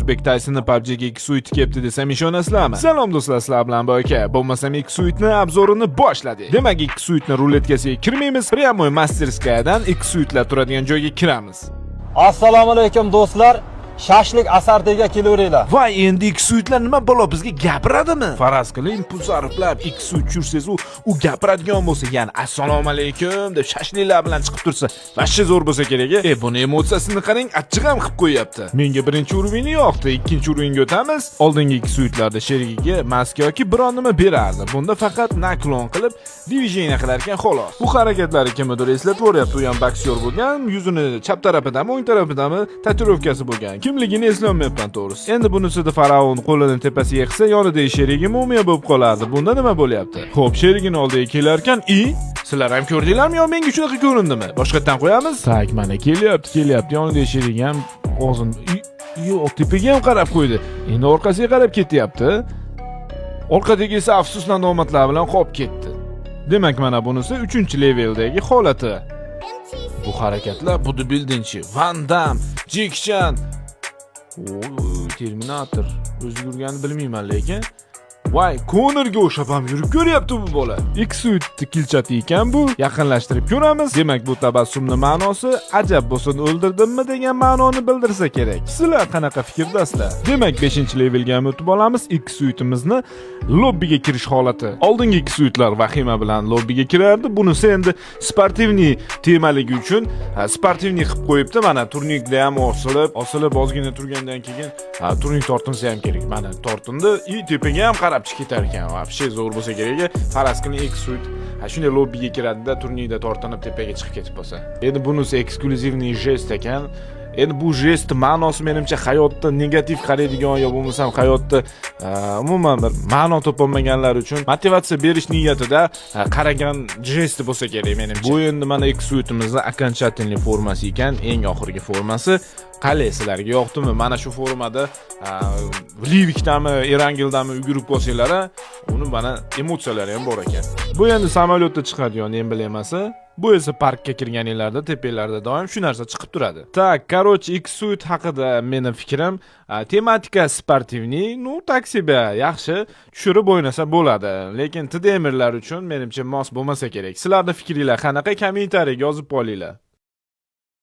O'zbek Taysonni PUBG'ga X-Suite kelibdi desam, ishonasizlarmi? Salom do'stlar, sizlar bilan Boyka. Bo'lmasam, X-Suite'ni обзор ini boshladik. Demak, X-Suite'ni ruletkasiga kirmaymiz, прямой мастерская dan X-Suite'lar turadigan joyga kiramiz. Assalomu alaykum, do'stlar. Shashlik asardiga kelaveringlar. Voy, endi X-Suite'lar nima balo, bizga gapiradimi? Faraz qiling, pul sarflab X-Suite tushirsangiz, u gapiradigan bo'lsa, ya'ni "Assalomu alaykum" deb shashliklar bilan chiqib tursa, вообще zo'r bo'lsa kerak. E, buni emotsiyasini qarang, achchiq ham qilib qo'yyapti. Menga birinchi уровень yoqdi, ikkinchi уровень ga o'tamiz. Oldingi X-Suite'larda sherigiga maska yoki biron nima berardi. Bunda faqat наклон qilib, движение qilar ekan, xolos. Bu harakatlari kimnidir eslatib yuboryapti, u ham boksyor bo'lgan, yuzini chap tarafidami, o'ng tarafidami tatuirovkasi bo'lgan. Kimligini eslolmayapman, to'g'risi. Endi bunisida faraon qo'lini tepasiga qilsa, yonidagi sherigi mumiya bo'lib qolardi. Bunda nima bo'lyapti? Xo'p, sherigini oldiga kelarkan, i sizlar ham ko'rdinglarmi yo menga shunaqa ko'rindimi? Boshqatdan qo'yamiz. Так, mana kelyapti, kelyapti. Yonidagi sherigi ham og'zini, yo'q, tepaga ham qarab qo'ydi. Endi orqasiga qarab ketyapti. Orqadagi esa afsus nadomatlar bilan qolib ketdi. Demak, mana bunisi 3-leveldagi holati. Bu harakatlar бодибилдинг chi, Van Dam, Jeki Chan, Oy, Terminator o'zi yurganini bilmayman lekin. Voy, Konorga o'xshab ham yurib ko'ryapti bu bola. X-Suite kilchati ekan bu. Yaqinlashtirib ko'ramiz. Demak, bu tabassumni ma'nosi ajab bo'lsin, o'ldirdimmi degan ma'noni bildirsa kerak. Sizlar qanaqa fikrdasizlar? Demak, 5-levelga ham o'tib olamiz. X-Suite'imizni lobbiga kirish holati. Oldingi X-Suite'lar vahima bilan lobbiga kirardi. Bunisi endi спортивный temaligi uchun спортивный qilib qo'yibdi. Mana turnikda ham osilib, osilib ozgina turgandan keyin turnik tortinsa ham kerak. Mana tortindi, и tepaga ham qarab chiqib ketar ekan. Вообще zo'r bo'lsa kerak. Faraz qiling, X-Suite ha shunday lobbiga kiradida, turnikda tortinib tepaga chiqib ketib qolsa. Endi bunisi эксклюзивный жест ekan. Endi bu jest ma'nosi, menimcha, hayotda negativ qaraydigan yo bo'lmasam hayotda umuman bir ma'no topolmaganlar uchun motivatsiya berish niyatida qaragan jesti bo'lsa kerak, menimcha. Bu endi mana X-Suite'imizni окончательный formasi ekan, eng oxirgi formasi. Qalay, sizlarga yoqdimi? Mana shu formada Livikdami, Erangeldami yugurib qolsanglar, uni mana emotsiyalari ham bor ekan. Bu endi samolyotda chiqadigan emblemasi. Bu esa parkka kirganinglarda tepalarda doim shu narsa chiqib turadi. Так, короче, X-Suite haqida meni fikrim, tematika спортивный, ну, так себе, yaxshi tushirib o'ynasa bo'ladi. Lekin TDMerlar uchun menimcha mos bo'lmasa kerak. Sizlarning fikringlar qanaqa? Kommentariyaga yozib qolinglar.